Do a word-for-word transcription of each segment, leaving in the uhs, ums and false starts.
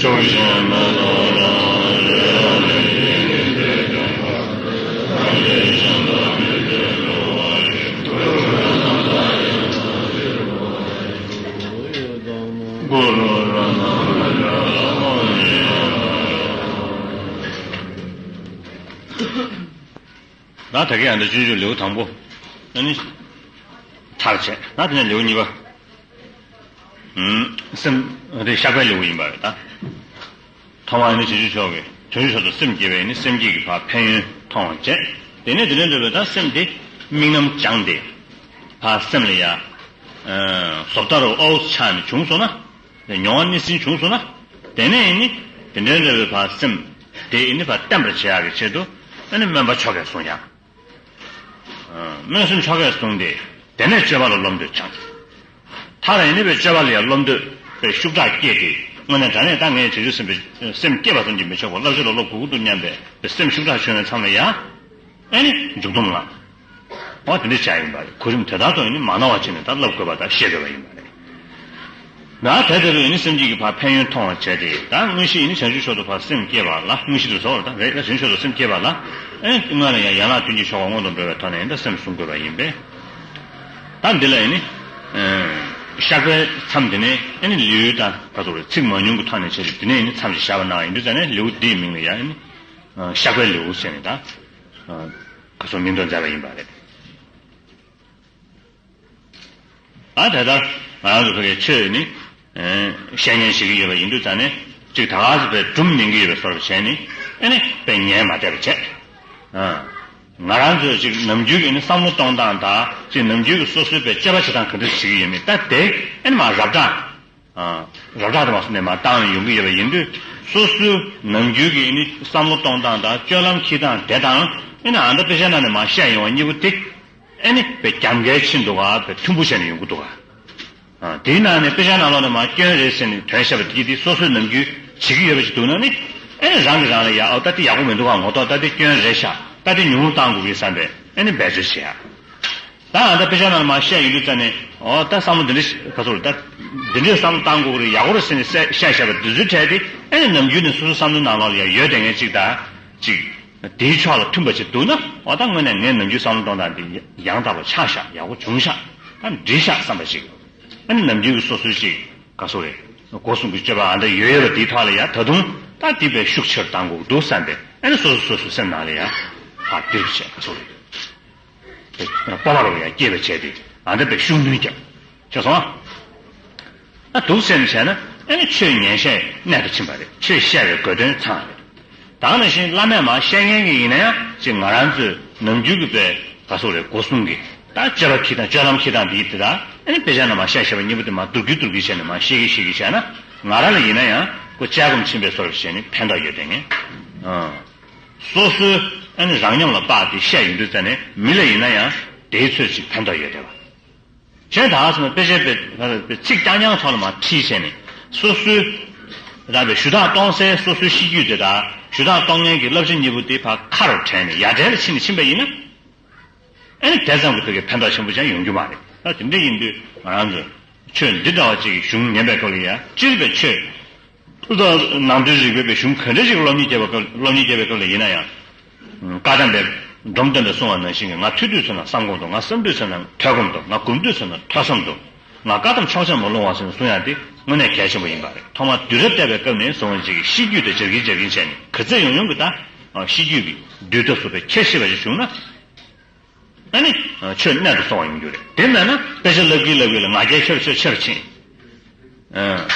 ད་ད་གིན་ཨ་འདི་སྤྱོད་འཇུག་ལེའུ་དང་པོ། ཨ་ནི། མཐར་བྱས། ད་དེ་ནས་ལེའུ་གཉིས་པ། ཨུམ། སེམས་དེ་བཤགས་པའི་ལེའུ་ཡིན་པ་རེད་ད། ཐོག་མར་ཨ་ནི་བྱང་ཆུབ་མཆོག་གིས་བྱང་ཆུབ་མཆོག་ཏུ་སེམས་བསྐྱེད་པས་ནི་སེམས་བསྐྱེད་ཀྱི་ཕར་ཕན་ཡོན་མཐོང་བར་བྱེད། དེ་ནས་དེ་ནས་འདོད་པའི་ད་སེམས་དེ་དམིགས་རྣམ་སྦྱངས་ཏེ། ཕར་སེམས་ལ་ཡ། བཟོ་ལྟ་རུ་ཨའུ་ཆགས་ནས་བྱུང་སོང་ན། མྱོང་བ་གནས་ཟིན་བྱུང་སོང་ན། དེ་ནས་ནི། དེ་འདྲའི་འདྲ་བའི་ཕར་སེམས་དེ་ནི་ཕར་བརྟན་པར་བྱེད་ཡག་གི་ཆེད་དུ། ཨ་ནི་སྨོན་པ་ཆོ་གས་བཟུང་ཡག་སྨོན་སེམས་ཆོ་གས་བཟུང་སྟེ། དེ་ནས་སྤྱོད་པ་ལ་བློ་འདོད་བྱང་། མཐར་ཡིན་ནི་བའི་སྤྱོད་པ་ལ་ཡང་བློ་འདོད་པའི་ཤུགས་དྲག་སྐྱེས་ཏེ། དངོས་གནས་དྲང་གནས་ད་ངས་བྱང་ཆུབ་སེམས་དཔའི་སེམས་བསྐྱེད་པ་ཙམ་གྱིས་མི་ཆོག་པར་བསླབ་བྱ་ལ་སློབ་དགོས་ཀྱི་འདུག་སྙམ་པའི་སེམས་ཤུགས་དྲག་བྱུང་བའི་མཚམས་ལ་ཡང་། ཨ་ནི་འཇུག་སྡོམ་ལ། འོ་དེ་འདྲ་བྱ་ཡིན་པ་རེད། གོ་རིམ་དེ་དག་ཐོག་ནས་མ་ནོར་བ་བྱས་ནས་ད་བསླབ་དགོས་པ་དང་ཤེས་དགོས་པ་ཡིན་པ་རེད། ད་དེ་ལྟ་བུའི་ནི་སེམས་བསྐྱེད་ཀྱི་ཕར་ཕན་ཡོན་མཐོང་བར་བྱས་ཏེ། ད་དངོས་གཞི་ཡིན་ནི་བྱང་ཆུབ་མཆོག་ཏུ་ཕར་སེམས་བསྐྱེད་པ་ལ། དངོས་གཞི་དུ་བཟོ་བར་ད་རེད། ད་བྱང་ཆུབ་མཆོག་ཏུ་སེམས་བསྐྱེད་པ་ལ། ཨེ་སྔོན་ལ་ཡང་ཡན་ལག་བདུན་གྱི་ཆོ་ག་སྔོན་དུ་འགྲོ་བའི་ཐོག་ནས་ད་སེམས་བཟུང་དགོས་པ་ཡིན་པས། ད་འདི་ལ་ཡིན་ནི། བཤགས་པའི་མཚམས་འདི་ནས་ཨེ་ནི་ལེའུ་ད་ག་ཚོད་རེད། ཚིག་མང་ཉུང་གི་ཐོག་ནས་བྱས་ཏེ། འདི་ནས་ཡིན་ནི་མཚམས་ཤིག་བཞག་པ་གནང་བ་ཡིན་དུས་ཙང་ནས་ལེའུ་འདིའི་མིང་ལ་ཡང་ཨེ་ནི། བཤགས་པའི་ལེའུ་ཟེར་ནས་ད། ག་ཚོད་མིང་འདོགས་མཛད་པ་ཡིན་པ་རེད། ཨ་དེ་ལྟར་ང་རང་ཚོ་བོད་ཀྱི་ཆོས་ནི། བཤད་ཉན་བྱེད་ཀྱི་ཡོད་པ་ཡིན་དུས་ཙང་ནས། གཅིག་ད་ག་ཟེ་བའི་སྒྲུང་ཉན་གྱི་ཡོད་པའི་བཟོ་འདྲ་བྱས་ནས། ཨེ་ནི་དཔེ་ཉན་མ་བསྡད་པ་བྱས། ང་རང་ཚོས་གཅིག་ནམ་རྒྱུན་གྱི་ནི་བསམ་བློ་གཏོང་སྟངས་དང་། གཅིག་ནམ་རྒྱུན་གྱི་སོ་སོའི་བའི་སྤྱོད་པ་བྱེད་སྟངས་ག་འདྲ་བྱེད་ཀྱི་ཡོད་མེད། ད་དེ་ཨེ་ནི་མར་རབ་བསྒྲགས། རབ་བསྒྲགས་དུ་མ་སོང་ནས་མར་བཏང་ནས་ཡོང་གི་ཡོད་པ་ཡིན་དུས། སོ་སོའི་ནམ་རྒྱུན་གྱི་ནི་བསམ་བློ་གཏོང་སྟངས་དང་། སྤྱོད་ལམ་འཁྱེར་སྟངས་དེ་དང་། ཨེ་ནི་ཨ་མདའ་དཔེ་ཆ་ནང་ནས་མར་བཤད་ཡོང་བ་གཉིས་པོ་དེ། ཨེ་ནི་དཔེ་རྒྱབ་འགལ་ཕྱིན་འདུག་ག་དཔེ་མཐུན་པོ་བྱས་ནས་ཡོང་གི་འདུག་ག་ཨ། དེའི་ནང་ནས་དཔེ་ཆ་ནང་ལོགས་ནས་མར་སྐྱོན་རེད་ཟེར་ནས་དོན་བཤད་པ་དེ་དེ་སོ་སོའི་ནམ་རྒྱུན་བྱེད་ཀྱི་ཡོད་པ་ཞིག་འདུག་ན་ནི། ཨེ་ནི་རང་གིས་རང་ལ་ཡ། ཨོ་ད་དེ་ཡག་པོ་མི་འདུག་ག་ངོ་ཐོག་ད་དེ་སྐྱོན་རེད་ཤག་ད་དེ་ཉུང་རུ་བཏང་དགོས་ཀྱི་བསམ་པའི་ཨེ་ནི་འབད་རྩོལ་བྱེད་ཡ། ད་ཨ་མདའ་དཔེ་ཆ་ནང་ལ་མར་བཤད་ཡོང་དུས་ཙང་ནས། ཨོ་ད་བསམ་བློ་འདི་འདྲ་ཞིག་ག་ཚོད་རེད། ད་འདི་འདྲའི་བསམ་བློ་བཏང་དགོས་ཀྱི་རེད། ཡག་པོ་རེད་ཟེར་ནས་བཤད་བཤད་བཞག་པ་དེ་ཚོའི་གྲས་དེ་ཨེ་ནི་ནམ་རྒྱུན་ནས་སོ་སོའི་བསམ་བློའི་ནང་ལོགས་ལ་ཡ་ཡོད་བསྡད་མཁན་གཅིག་དང་གཅིག་དེའི་ཕྱོགས་ལ་མཐུན་པ་ཅིག་འདུག་ན། འོ་ད་དངོས་གནས་ངའི་ནམ་རྒྱུན་བསམ་བློ་གཏོང་སྟངས་འདི་ཡང་དག་པ་ཆགས་ཤག་ཡག་པོ་བྱུང་ཤག་ད་འགྲིག་ཤག་བསམ་པ་ཅིག་ཨ་ནི་ནམ་རྒྱུན་གྱི་སོ་སོའི་ཅིག་ག་སོ་རེད། སྒོ་གསུམ་གྱི་སྤྱོད་པ་ཨ་མདའ་ཡོད་ཡོད་པ་དེའི་ཐོག་ལ་ཡ་ད་དུང་ད་དེ་དཔེ་ཤུགས་ཆེར་གཏང་དགོས་འདུག་བསམ་པས། ཨ་ནི་སོ་སོ་སོ་སོའི་སེམས་ནང་ལ་ཡ་ཕར་འདིར་བྱས་ག་སོ་རེད། སྤོབས་པ་རུ་ཡ་སྐྱེས་པ་བྱས་ཏེ། ཨ་མདའ་དཔེ་ཤུགས་སྣོན་རྒྱབ། ཤེས་སོང་ཨ། ད་འདུག་སེ་བྱས་ན་ཨ་ནི་ཆོས་ཉན་ཤེས་གནད་དུ་ཕྱིན་པ་རེད། ཆོས་བཤད་པའི་དགོས་དོན་ཚང་རེད། ད་ག་ནང་བཞིན་བླ་མས་མར་བཤད་མཁན་གྱི་ཡིན་ན་ཡང་། ཅིག་ང་རང་ཚོའི་ནམ་རྒྱུན་གྱི་དཔེ་ག་སོ་རེད། སྒོ་གསུམ་གྱི་ད་སྤྱོད་པ་འཁྱེར་སྟངས། སྤྱོད་ལམ་འཁྱེར་སྟངས་འདི་དེ་དག་ཨ་ནི་དཔེ་ཆ་ནང་མར་བཤད་བཤད་པ་གཉིས་པོ་དེ་མར་བསྡུར་རྒྱུ་བསྡུར་རྒྱུ་བྱས་ནས་མར་ཤེས་ཀྱི་ཤེས་ཀྱི་བྱས་ན། ང་རང་ལ་ཡིན་ན་ཡང་ཁོ་དཔྱད་སྒོམ་ཆེན་པོའི་བཟོ་འདྲ་བྱས་ནས་ཕན་ཐོགས་ཡོད་དེ་ངས། ཨང་། སོ་སོའི་ཨ་ནི་རང་ཉམས་ལ་དཔག་སྟེ་བཤད་ཡོང་དུས་ཙང་ནས། མི་ལ་ཡིན་ན་ཡང་དེའི་ཚོད་ཅིག་ཕན་ཐོགས་ཡོད་བསྡད་པ། གཞན་དག་ཚང་མ་དཔེ་ཆའི་དཔེ་ཚིག་རྐྱང་རྐྱང་ཐོག་ལ་མར་ཁྲིད་བྱས་ནས། སོ་སོའི་རང་པའི་ཞུ་དག་གཏོང་སའི་སོ་སོའི་གཤིས་རྒྱུད་དེ་དག་ཞུ་དག་གཏོང་མཁན་གྱི་བསླབ་བྱ་གཉིས་པོ་དེ་ཕར་ཁ་རུ་དྲན་ནས་ཡ་བྲལ་ལ་ཕྱིན་ནས་ཕྱིན་པ་ཡིན་ན། ཨ་ནི་དེ་ཙམ་གྱིས་བོད་ཀྱི་ཕན་ཐོགས་ཆེན་པོ་ཅང་ཡོང་རྒྱུ་མ་རེད། ད་དེ་འདྲ་ཡིན་དུས་ང་རང་ཚོས་ཆོས་འདི་འདྲ་བ་ཅིག་གི་གཞུང་ཉན་པའི་སྐབས་ལ་ཡ། སྤྱིར་བའི་ཆོས། ད་ནང་དོན་རིག་པའི་བའི་གཞུང་ག་འདྲ་ཞིག་སློབ་གཉེར་བྱེད་པའི་སྐབས། སློབ་གཉེར་བྱེད་པའི་སྐབས་ལ་ཡིན་ན་ཡང་། བཀའ་གདམས་པའི་སྒྲོམ་སྟོན་པས་གསུངས་པ་ནང་བཞིན་གྱི། ང་ཐོས་དུས་ཚོད་ན་བསམ་སྒོམ་དང་། ང་བསམ་དུས་ཚོད་ན་ཐོས་སྒོམ་དང་། ང་སྒོམ་དུས་ཚོད་ན་ཐོས་བསམ་དང་། ང་བཀའ་གདམས་ཕྱོགས་ཆ་མ་ལྷུང་བ་ཟེར་ནས་གསུང་ཡ་དེ་དངོས་གནས་གལ་ཆེན་པོ་ཡིན་པ་རེད། ཐོག་མར་དུས་རབས་བལྟས་པའི་སྐབས་ནས་བཟུང་བ་ཅིག་གི་གཤིས་རྒྱུད་དེ་སྦྱར་གིན་སྦྱར་གིན་བྱས་ནས། ག་ཚོད་ཡོང་ཡོང་གི་ད་གཤིས་རྒྱུད་ཀྱི་འདུས་སྟངས་སོགས་པའི་ཁྱད་ཤེས་པ་ཞིག་བྱུང་ན། ཨ་ནི་ཆོས་གནད་དུ་སོང་བ་ཡོང་རྒྱུ་རེད། དེ་མེད་ན་དཔེ་ཆ་བསླབ་ཀྱིན་བསླབ་ཀྱིན་ལ་ང་རྒྱལ་ཆེ་རུ་ཆེ་རུ་ཆེ་རུ་ཕྱིན། ཨ།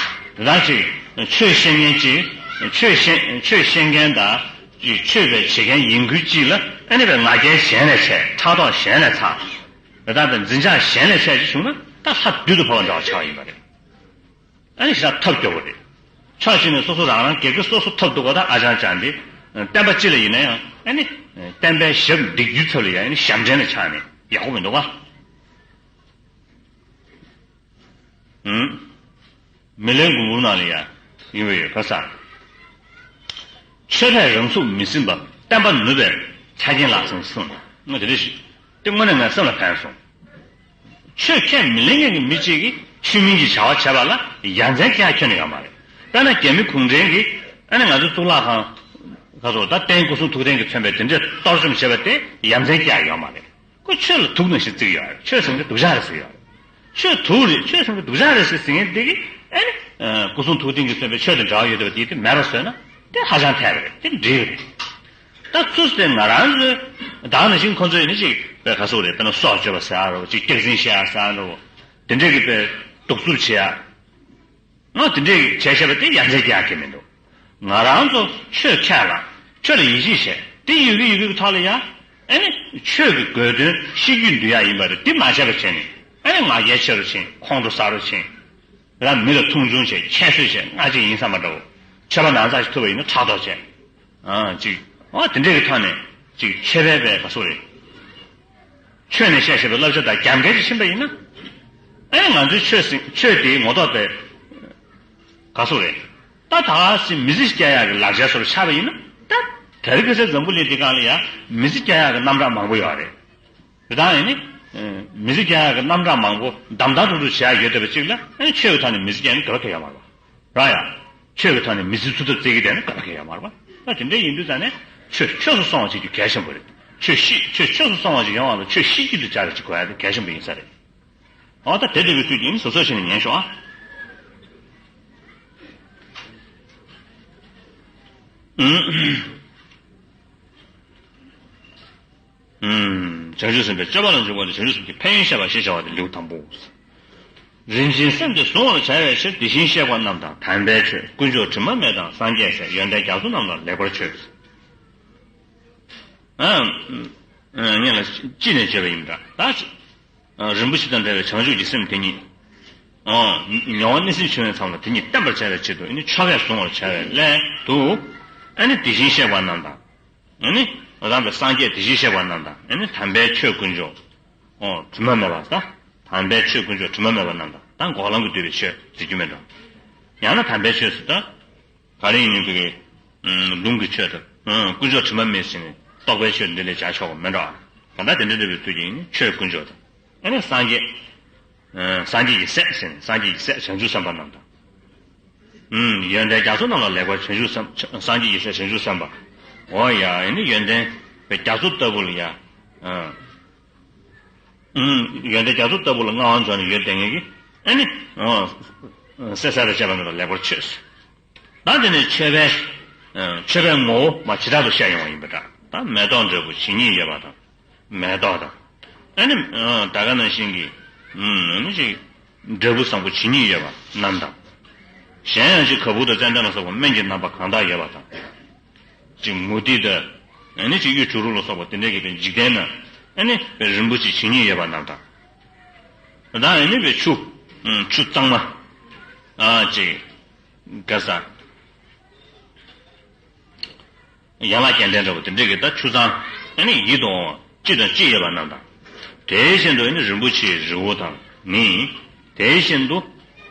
དེ་དག་ཅིག་ཆོས་ཤེས་མཁན་ཅིག་ཆོས་ཤེས་ཆོས་ཤེས་མཁན་དང་། ཅིག་ཆོས་པའི་བྱེད་མཁན་ཡིན་ཁུལ་ཅིག་ལ་ཨ་ནི་བའི་ང་རྒྱལ་གཞན་ལས་ཆེ། ཕྲག་དོག་གཞན་ལས་ཚ། དེ་དག་དང་འཛིན་ཆགས་གཞན་ལས་ཆེ་ཅིག་བྱུང་ན། ད་ལྷ་བདུད་དུ་བབས་པ་འདྲ་བ་ཆགས་པ་ཡིན་པ་རེད། ཨ་ནི་ཞེ་དྲག་ཐབས་སྐྱོ་བོ་རེད། ཕྱོགས་གཅིག་ནས་སོ་སོ་རང་རང་སྒེར་གྱི་སོ་སོ་ཐབས་སྡུག་པ་དང་ཨ་ཅང་ཅང་དེ། བསྟན་པ་སྤྱི་ལ་ཡིན་ན་ཡང་ཨ་ནི། བསྟན་པའི་ཞབས་འདེགས་རྒྱུའི་ཚབ་ལ་ཡང་ཨ་ནི་ཞབས་འདྲེན་ལ་ཆགས་ནས་ཡག་པོ་མི་འདུག་ག་ཨུམ། མི་ལའི་མགུར་མ་ནང་ལ་ཡང་ཡིན་པ་ཡོད་ག་ས། ཆོས་པས་རང་ཚུགས་མི་ཟིན་པ། བསྟན་པ་ནུབ་པའི་ཆ་རྐྱེན་ལགས་སོ་གསུངས། ང་དེ་འདྲ་ཞིག་དེ་དངོས་གནས་ངའི་སེམས་ལ་ཕན་སོང་། ཆོས་ཁས་མི་ལེན་མཁན་གྱི་མི་གཅིག་གིས་ཆོས་མིན་གྱི་བྱ་བ་བྱས་པ་ལ་ཡ་མཚན་ཁྱོན་ནས་ཡོད་མ་རེད། དཔེར་ན་རྒྱ་མི་གུང་ཁྲན་གྱིས་ཨ་ནི་ང་ཚོའི་གཙུག་ལག་ཁང་ག་ཚོད་ད་རྟེན་སྐུ་གསུང་ཐུགས་རྟེན་གྱིས་མཚོན་པའི་དེ་འདྲའི་གཏོར་བཅོམ་བྱས་པ་དེ་ཡ་མཚན་སྐྱེ་ཡ་ཡོད་མ་རེད། ཁོ་ཆོས་ལ་དུག་ནང་བཞིན་བརྩིགས་ཡོད་རེད། ཆོས་ཟེར་མཁན་སྡུག་ཅག་རེད་ཟེར་ཡོད་རེད། ཆོས་དུག་རེད། ཆོས་ཟེར་མཁན་སྡུག་ཅག་རེད་ཟེར་ཟེར་མཁན་དེ་གིས་ཨ་ནི་སྐུ་གསུང་ཐུགས་རྟེན་གྱིས་མཚོན་པའི་ཆོས་དང་འབྲེལ་བ་ཡོད་བསྡད་པ་དེ་དེ་མེད་པ་བཟོས་ན་དེ་ཧ་ཅང་འཐད་པ་རེད། དེ་འགྲིག་གི་རེད། ད་ཚུར་དེ་ང་རང་ཚོའི་ད་ག་ནང་བཞིན་ཁོ་ཚོས་ནི་ཅིག་དཔེ་ག་ཟེར་རེད། དཔེར་ན་སྲོག་གཅོད་པ་ཟེར་ཡ་རོ། ཅིག་སྐྱག་རྫུན་བཤད་ཡ་ཟེར་ཡ་རོ། དེ་འདྲས་ཀྱི་དཔེ་གདུག་རྩུབ་བྱེད་ཡ། ང་དེ་འདྲས་བྱས་བྱས་པ་དེ་ཡ་མཚན་སྐྱེ་ཡ་གི་མི་འདུག་ང་རང་ཚོ་ཆོས་ཁས་བླངས། ཆོས་ལ་ཡིད་ཆེས་བྱས། དེ་ཡོད་ཀྱི་ཡོད་ཀྱི་ཐོག་ལ་ཡ། ཨ་ནི་ཆོས་ཀྱི་དགོས་དོན་ཤེས་རྒྱུད་འདུལ་ཡ་ཡིན་པ་རེད། དེ་མ་བྱས་པ་བྱས་ནས་ཨ་ནི་ང་རྒྱལ་ཆེ་རུ་ཕྱིན། ཁོང་ཁྲོ་ཟ་རུ་ཕྱིན། རང་མི་ལ་མཐོང་ཆུང་བྱས། ཁྱད་གསོད་བྱས། ང་ཅིག་ཡིན་བསམ་པ་འདྲ་བོ། ཆོས་པ་ནང་ཚགས་ཤིག་ཐུབ་པ་ཡིན་ན་ཕྲག་དོག་བྱས། ཨ་ཅིག་ཨོ་དེ་འདྲས་ཀྱི་ཐོག་ནས་ཅིག་ཆོས་པའི་པའི་ག་ཟེར་རེད། ཆོས་ནས་བཤད་བཤད་པའི་བསླབ་བྱ་དང་རྒྱབ་འགལ་ཅིག་ཕྱིན་པ་ཡིན་ན། ཨེ་ང་ཚོའི་ཆོས་ཟིན་ཆོས་དེའི་ངོ་ཐོག་པའི་ག་ཟེར་རེད། ད་ད་ག་སེ་མི་ཚེ་སྐྱེལ་ཡག་གི་ལག་ཆ་བཟོ་འདྲ་ཆགས་པ་ཡིན་ན། ད་དེ་རིང་ཁ་སང་འཛམ་བུ་གླིང་འདི་སྒང་ལ་ཡ་མི་ཚེ་སྐྱེལ་ཡག་གི་རྣམ་གྲངས་མང་པོ་ཡོད་རེད། དེ་དག་ཡིན་ནི། མི་ཚེ་སྐྱེལ་ཡག་གི་རྣམ་གྲངས་མང་པོ་བདམས་ཐོན་འགྲོ་འགྲོ་བྱེད་ཡག་ཡོད་བསྡད་པ་གཅིག་ལ། ཨེ་ཆོས་ཀྱི་ཐོག་ནས་མི་ཚེ་སྐྱེལ་ན་ག་རེ་ཁེལ་ཡོད་མ་རེད་པ། ར་ཡ། ཆོས་ཀྱི་ཐོག་ནས་མི་ཚེ་འཚོ་ཐབས་བཙལ་གྱི་བསྡད་ན་ག་རེ་ཁེལ་ཡོད་མ་རེད་པ། ད་དེ་འདྲ་ཡིན་དུས་ཙང་ནས་ཆོས་ཆོས་སུ་སོང་བ་བྱེད་རྒྱུ་གལ་ཆེན་པོ་རེད། ཆོས་ཤེས་ཆོས་ཆོས་སུ་སོང་བ་ཞིག་ཡོང་བ་ལ་ཆོས་ཤེས་རྒྱུ་དེ་སྦྱར་རེ་ཅིག་དགོས་ཡ་དེ་གལ་ཆེན་པོ་ཡིན་ས་རེད། འོ་ད་དེ་འདྲ་བའི་ཚུལ་གྱིས་ནི་སོ་སོ་བྱས་ནས་ཉན་ཤོག་ཨ། ཨུམ། ཨུམ། བྱང་ཆུབ་སེམས་དཔའི་སྤྱོད་པ་ལ་འཇུག་པ་ནི་བྱང་ཆུབ་སེམས་ཀྱི་ཕན་ཡོན་བཤད་པ་ཞེས་བྱ་བ་སྟེ་ལེའུ་དང་པོའོ། རིན་ཆེན་སེམས་དེ་གཟུང་བར་བྱ་བའི་ཕྱིར། དེ་བཞིན་གཤེགས་པ་རྣམས་དང་། དམ་པའི་ཆོས་དཀོན་མཆོག་དྲི་མ་མེད་དང་། སངས་རྒྱས་སྲས་ཡོན་ཏན་རྒྱ་མཚོ་རྣམས་ལ་ལེགས་པར་མཆོད། ཨ། ཨ། ངེད་ལ་ཅི་ནས་བརྗོད་པ་ཡིན་འདྲ་ད། རིན་པོ་ཆེ་དང་འདྲ་བའི་བྱང་ཆུབ་ཀྱི་སེམས་དེ་ཉིད། ཨ། མྱོང་བ་སྣང་སྲིད་ཆོས་ཉིད་ཚང་མ་དེ་ཉིད་བསྟན་པར་བྱ་བའི་ཕྱིར་དུ་ཨ་ནི་ཆོ་གས་གཟུང་བར་བྱ་བའི་སླད་དུ། ཨ་ནི་དེ་བཞིན་གཤེགས་པ་རྣམས་དང་། ཨ་ནི་རང་གི་སངས་རྒྱས་དེ་བཞིན་གཤེགས་པ་རྣམས་དང་། ཨ་ནི་དམ་པའི་ཆོས་དཀོན་མཆོག་ཨོ་དྲི་མ་མེད་པ་དང་། དམ་པའི་ཆོས་དཀོན་མཆོག་དྲི་མ་མེད་པ་རྣམས་དང་། ད་འགོག་ལམ་གྱིས་བསྡུས་པའི་ཆོས་ཟེར་རྒྱུ་མེད་འགྲོ། ཡང་ན་དམ་པའི་ཆོས་ཟེར་ད། ག་རེ་ཡིན་ནའི་ཕ་གི། ལུང་གི་ཆོས་དང་། དཀོན་མཆོག་དྲི་མ་མེད་ཟེར་ནས་རྟོགས་པའི་ཆོས་འདི་ལས་བྱ་ཆོག་པ་མེད་འགྲོ། གང་ལྟར་དེ་འདྲ་འདྲ་བའི་ཚུལ་གྱིས་ནི་ཆོས་དཀོན་མཆོག་དང་། ཨ་ནི་སངས་རྒྱས། སངས་རྒྱས་ཀྱི་སྲས་ཟེར་ནས་སངས་རྒྱས་ཀྱི་སྲས་བྱང་ཆུབ་སེམས་དཔའ་རྣམས་དང་། ཡོན་ཏན་རྒྱ་མཚོ་རྣམས་ལ་ལེགས་པར་བྱང་ཆུབ་སེམས་སངས་རྒྱས་ཀྱི་སྲས་བྱང་ཆུབ་སེམས་དཔའ། འོ་ཡ་ཨ་ནི་ཡོན་ཏན་པའི་རྒྱ་མཚོ་ལྟ་བུ་ལ་ཡ། ཡོན་ཏན་རྒྱ་མཚོ་ལྟ་བུ་ལ་མངའ་དབང་འབྱོར་ནས་ཡོད་བསྡད་མཁན་གྱི་ཨ་ནི། སྲས་སྲས་དང་བཅས་པ་རྣམས་ལ་ལེགས་པར་མཆོད། ད་དེ་ནས་མཆོད་པའི། མཆོད་པའི་ངོ་བོ་མ་ཇི་ལྟར་དུ་བཤད་ཡོང་བ་ཡིན་པ་འདྲ། ད་མེ་ཏོག་འབྲས་བུ་ཇི་སྙེད་ཡོད་པ་དང་། མེ་ཏོག་དང་། ཨ་ནི། ད་ག་ནང་བཞིན་གྱི། ཨ་ནི་ཅིག་འབྲས་བུ་བཟང་པོ་ཇི་སྙེད་ཡོད་པ་རྣམས་དང་། གཞན་ཡང་ཅིག་ག་བུར་དང་ཙན་དན་ལ་སོགས་པ་སྨན་གྱི་རྣམ་པ་གང་དག་ཡོད་པ་དང་། ཅིག་མུ་ཏིག་དང་། ཨ་ནི་ཅིག་གཡུ་བྱུ་རུ་ལ་སོགས་པ་དེ་འདྲའི་གི་འཇིག་རྟེན་ན། ཨ་ནི་རིན་པོ་ཆེ་ཇི་སྙེད་ཡོད་པ་རྣམས་དང་། ད་ཨ་ནི་བའི་ཆུ། ཆུ་གཙང་མ། ཨ་ཅིག་ག་ས། ཡན་ལག་བརྒྱད་ལྡན་འདྲ་བོ་དེ་འདྲའི་གི་ད་ཆུ་གཙང་། ཨ་ནི་ཡིད་དུ་འོང་བ་གཅིག་དང་གཅིག་ཡོད་པ་རྣམས་དང་། དེ་བཞིན་དུ་ཨ་ནི་རིན་པོ་ཆེའི་རི་བོ་དང་ནི། དེ་བཞིན་དུ།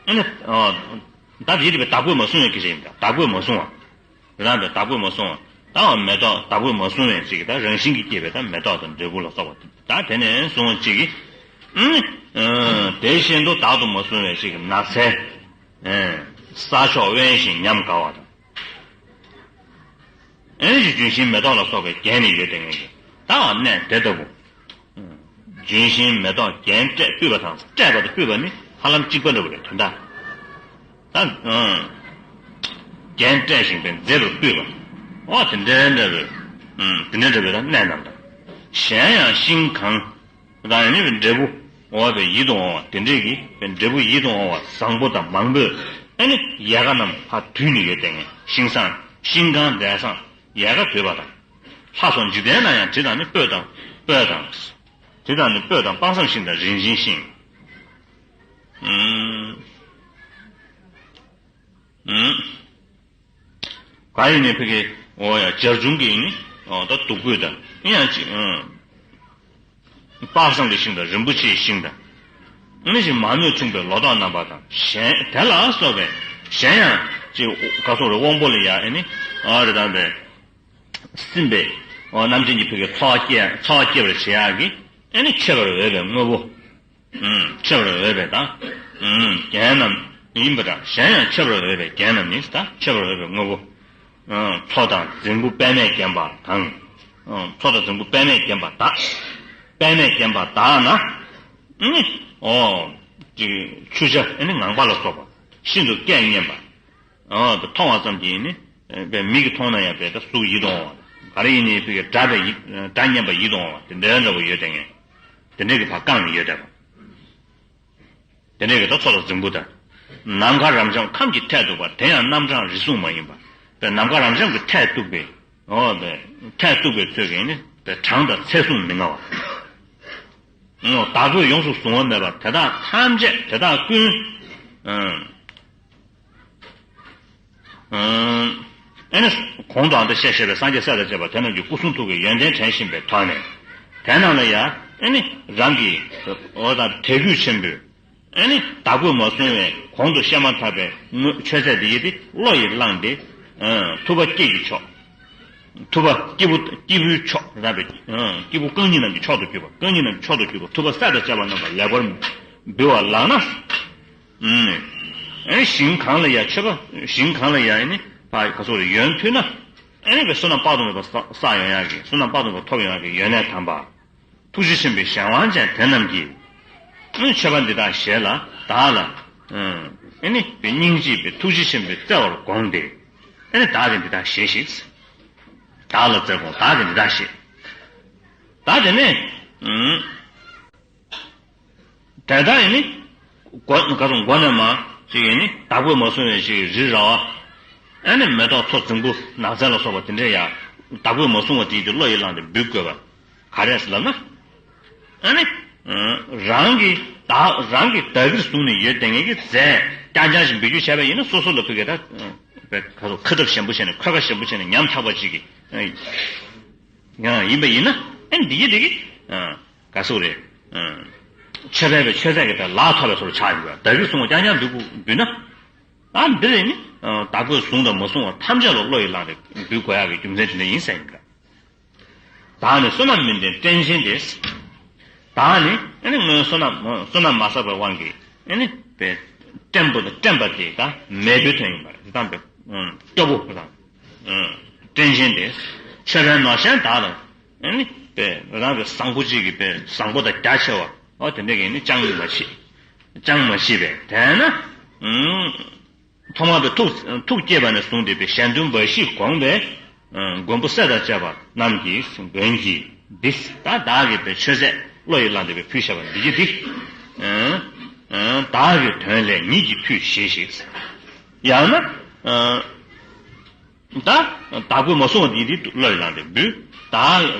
ཨ་ནི། ད་དེ་དེ་བའི་བདག་པོས་མ་བཟུང་བའི་སྐད་ཆ་ཡིན་ད། བདག་པོས་མ་བཟུང་བ། རང་གི་བདག་པོས་མ་བཟུང་བ། ད་བ་མེ་ཏོག་བདག་པོས་མ་བཟུང་བའི་ཅིག་གི་ད་རང་བཞིན་གྱིས་སྐྱེས་པའི་ད་མེ་ཏོག་དང་འབྲས་བུ་ལ་སོགས་པ་ད་དེ་ནས་བཟུང་བ་ཅིག་གི། ཨ་ནི། དེ་བཞིན་དུ་བདག་ཏུ་མ་བཟུང་བའི་ཅིག་གི་ནགས་ཚལ། ས་ཕྱོགས་དབེན་ཞིང་ཉམས་དགའ་བ་དང་། ཨེ་ནི་ཅིག་ལྗོན་ཤིང་མེ་ཏོག་ལ་སོགས་པས་བརྒྱན་ནས་ཡོད་དེ་ངེས་ཀྱི་ད་བ་གནས་དེ་ལྟ་བུ། ལྗོན་ཤིང་མེ་ཏོག་རྒྱན་སྤྲས་སྤུད་པ་དང་། སྤྲས་པ་དང་སྤུད་པ་ནི་ཧ་ལམ་གཅིག་པ་འདྲ་བོ་རེད་དོན་དག་ད། རྒྱན་སྤྲས་ཤིང་པའི་མཛེས་པར་སྤུད་པ། འོ་དེ་འདྲའི་འདྲ་བའི། དེ་འདྲའི་འདྲ་བའི་ད་གནས་རྣམས་དང་། གཞན་ཡང་ཤིང་གང་། ད་ཡང་ནི་འབྲས་བུ། འོ་བའི་ཡིད་དུ་འོང་བ་དེ་འདྲས་ཀྱི་འབྲས་བུ་ཡིད་དུ་འོང་བ་བཟང་པོ་དང་མང་པོས་ཨ་ནི་ཡལ་ག་རྣམས་ཕར་དུད་ནས་ཡོད་དེ་ངེས་ཤིང་བཟང་ཤིང་གང་འདྲ་བཟང་ཡལ་ག་དུད་པ་དང་། ལྷ་སོགས་འཇིག་རྟེན་ན་ཡང་དྲི་དང་ནི་སྤོས་དང་སྤོས་དང་། དྲི་དང་ནི་སྤོས་དང་དཔག་བསམ་ཤིང་དང་རིན་ཆེན་ཤིང་། ག་ཡིན་ནའི་ཕ་གི་འོ་ཡ་སྦྱར་བྱུང་གི་ཡིན་ནི་ད་བདུག་སྤོས་དང་ཡིན་ཡང་ཅི། དཔག་བསམ་གྱི་ཤིང་དང་རིན་པོ་ཆེའི་ཤིང་དང་། ཨ་ནི་ཅིག་མ་རྨོས་འཁྲུངས་པའི་ལོ་ཏོག་རྣམ་པ་དང་གཞན་དེ་ལ་སོགས་པའི་གཞན་ཡང་ཅིག་ག་སོགས་རེ་དབང་པོ་ལ་ཡ་ཨ་ནི་ཨ་རེ་དང་པའི། སྲིན་པོའི་རྣམ་ཅན་གྱི་ཕ་གི་ཚོགས་སྐྱེ་ཚོགས་སྐྱེ་བར་བྱེད་ཡག་གི་ཨ་ནི་མཆོད་པར་འོས་པའི་དངོས་པོ། མཆོད་པར་འོས་པའི་དང་། རྒྱན་རྣམས་ ཡིན་པ་འདྲ། གཞན་ཡང་མཆོད་པར་འོས་པའི་རྒྱན་རྣམས་ནི། ད་མཆོད་པར་འོས་པའི་དངོས་པོ། ཨ། མཚོ་དང་རྫིང་བུ་པདྨས་བརྒྱན་པ་དང་། ཨ། མཚོ་དང་རྫིང་བུ་པདྨས་བརྒྱན་པ་དག་པདྨས་བརྒྱན་པ་དག་ན། ཨ་ནི། ཨོ། ཅིག་ཆུ་བྱ་ཨ་ནི་ངང་པ་ལ་སོགས་པ་ཤིན་ཏུ་སྐད་སྙན་པ། ཨོ། མཐོང་བ་ཙམ་གྱིས་ནི། ཨ། པའི་མིག་གིས་མཐོང་ན་ཡང་པའི་ད་གཟུགས་ཡིད་དུ་འོང་བ། ག་རེ་ཡིན་ནའི་ཕ་གི་སྒྲ་པའི་ཡིད། སྒྲ་སྙན་པ་ཡིད་དུ་འོང་བ་དེ་འདྲའི་འདྲ་པོ་ཡོད་དེ་ངས། དེ་འདྲའི་གི་ཕར་བཀང་ནས་ཡོད་དེ་བ། དེ་འདྲའི་གི་ད་མཚོ་དང་རྫིང་བུ་དང་། ནམ་མཁའ་རབ་འབྱམས་ཁམས་ཀྱི་མཐས་གཏུགས་པ། དེ་ཡང་རྣམ་གྲངས་རིགས་གསུངས་མ་ཡིན་པ། པའི་ནམ་མཁའ་རབ་འབྱམས་ཀྱི་མཐས་གཏུགས་པའི། ཨོ། པའི་མཐས་གཏུགས་པའི་ཚུལ་གྱིས་ནི་པའི་གྲངས་དང་ཚད་གསུམ་མི་མངའ་བ། ཨོ། བདག་པོས་ཡོངས་སུ་བཟུང་བ་མེད་པ་དེ་དག་ཐམས་ཅད་དེ་དག་ཀུན། ཨ། ཨ་ནི་གོང་དུ་ཨ་མདོ་བཤད་བཤད་པའི་སངས་རྒྱས་སྲས་དང་བཅས་པ་དེ་རྣམས་ཀྱི་སྐུ་གསུང་ཐུགས་ཀྱི་ཡོན་ཏན་དྲན་བཞིན་པའི་ཐོག་ནས། དེ་རྣམས་ལ་ཡང་ཨ་ནི་རང་གི། ཨོ། ད་དད་གུས་ཆེན་པོས་ཨ་ནི་བདག་པོས་མ་བཟུང་བའི་གོང་དུ་བཤད་མ་ཐག་པའི་དངོས་མཆོད་རྫས་འདི་ཡིས་ཏེ་བློ་ཡིས་བླངས་ཏེ། ཨ། ཐུབ་པ་སྐྱེས་ཀྱི་མཆོག་ཐུབ་པ་སྐྱེས་བུ་སྐྱེས་བུའི་མཆོག་ར་བའི། ཨ། སྐྱེས་བུ་རྐང་གཉིས་རྣམས་ཀྱི་མཆོག་ཏུ་གྱུར་པ། རྐང་གཉིས་རྣམས་ཀྱི་མཆོག་ཏུ་གྱུར་པ་ཐུབ་པ་སྲས་དང་བཅས་པ་རྣམས་ལ་ལེགས་པར་འབུལ་བ་ལགས་ན། ཨ་ནི་ཞིང་གང་ལ་ཡང་མཆོད་པ། ཞིང་གང་ལ་ཡང་ཨ་ནི་ཕ་ག་སོགས་ལ་ཡོན་ཕུལ་ན། ཨ་ནི་བསོད་ནམས་དཔག་ཏུ་མེད་པ་བསགས་ཡོང་ཡག་གི། བསོད་ནམས་དཔག་ཏུ་མེད་པ་ཐོབ་ཡོང་ཡག་གི་ཡོན་གནས་དམ་པ། ཐུགས་རྗེ་ཆེན་པོའི་གཞན་དབང་ཅན་དེ་རྣམས་ཀྱིས། ཨ་ནི་མཆོད་པ་འདི་དག་བཞེས་ལ་བདག་ལ། ཨ་ནི་སྙིང་རྗེ་བའི་ཐུགས་རྗེ་ཆེན་པོས་བརྩེ་བར་དགོངས་ཏེ། ཨ་ནི་བདག་གིས་འདི་དག་བཞེས་ཤིག་བདག་ལ་བརྩེར་དགོངས། བདག་གིས་འདི་དག་བཞེས། ད་དེ་ནས། ཨ། དེ་ལྟར་ཡིན་ནི། མགོ་ག་ཚོད་མགོ་ནས་མར་ཅིག་ཡིན་ནི་བདག་པོས་མ་བཟུང་བའི་ཅིག་རི་ར་བ། ཨ་ནི་མེ་ཏོག་མཚོ་རྫིང་བུ་ནགས་ཚལ་ལ་སོགས་པ་དེ་འདྲས་ཡང་བདག་པོས་མ་བཟུང་བ་དེའི་བློ་ཡིས་བླངས་ཏེ་འབུལ་དགོས་པ་ག་རེ་ཟེར་ལབ་ན། ཨ་ནི། རང་གིས་བདག་རང་གིས་བདག་གིར་བཟུང་ནས་ཡོད་དེ་ངེད་ཀྱི་རྫས་རྐྱང་རྐྱང་ཞིག་འབུལ་རྒྱུ་བྱས་པ་ཡིན་ན་སོ་སོ་ལ་ཕུལ་གི་ད། ཁ་ཐུག་ཁ་ཐབས་ཞན་པོ་བྱས་ནས་ཁོལ་ཁ་ཞན་པོ་བྱས་ནས་ཉམ་ཐག་པ་ཅིག་གི། ཡང་ཡིན་པ་ཡིན་ན་ཨ་ནི་འདི་གི་འདི་གི། ག་སུ་རེད། མཆོད་པའི་མཆོད་རྫས་ཀྱི་དེ་ལག་ཐོགས་པའི་བཟོ་འདྲ་ཆགས་ཡོད་པ། བདག་གིར་བཟུང་བ་རྐྱང་རྐྱང་འབུལ་དགོས་འབུལ་ན། ཨ་འདི་རེད་ནི། བདག་པོས་བཟུང་དང་མ་བཟུང་བ་ཐམས་ཅད་ལ་བློ་ཡིས་བླངས་ཏེ་འབུལ་དགོས་ཡག་གི་རྒྱུ་མཚན་དེ་འདྲ་ཡིན་ཟེར་ཡིན་པ། བདག་ནི་བསོད་ནམས་མི་ལྡན་བཀྲེན་ཆེན་ཏེ། བདག་ནི་ཨ་ནི་སྔོན་བསོད་ནམས་བསོད་ནམས་མ་བསགས་པའི་དབང་གིས་ཨ་ནི་བཀྲེན་པ་དང་བཀྲེན་པ་དེ་ད་མེས་པོའི་དོན་ཡིན་པ་རེད། དེ་དང་པའི་སྐྱོ་པོ་དང་བཀྲེན་ཆེན་ཏེ། མཆོད་པའི་ནོར་གཞན་དག་དང་། ཨ་ནི་པའི་རང་གི་བཟང་པོ་གཅིག་གིས་པའི་བཟང་པོ་དང་རྒྱ་ཆེ་བ། ཨོ་དེ་འདྲ་གིས་ནི་ཅང་མི་ཤེས། ཅང་མ་ཤེས་པས་དེས་ན། ཐོག་མར་པའི་ཐུགས་ཐུགས་བསྐྱེད་པ་ནས་བཟུང་སྟེ་པའི་གཞན་དོན་འབའ་ཞིག་དགོངས་པའི་མགོན་པོ་སྲས་དང་བཅས་པ་རྣམས་ཀྱིས་མགོན་གྱིས་འདི་ད་བདག་གིས་པའི་མཆོད་རྫས་བློ་ཡིས་བླངས་ཏེ་པའི་ཕུལ་བཞག་པ་འདི་གི་འདི། བདག་གི་དོན་ལས་ཉིད་ཀྱིས་ཕུལ་བཞེས་ཤིག་ཡང་ན། ད་བདག་པོས་མ་བཟུང་བ་འདི་འདི་བློ་ཡིས་བླངས་ཏེ་འབུལ། ད་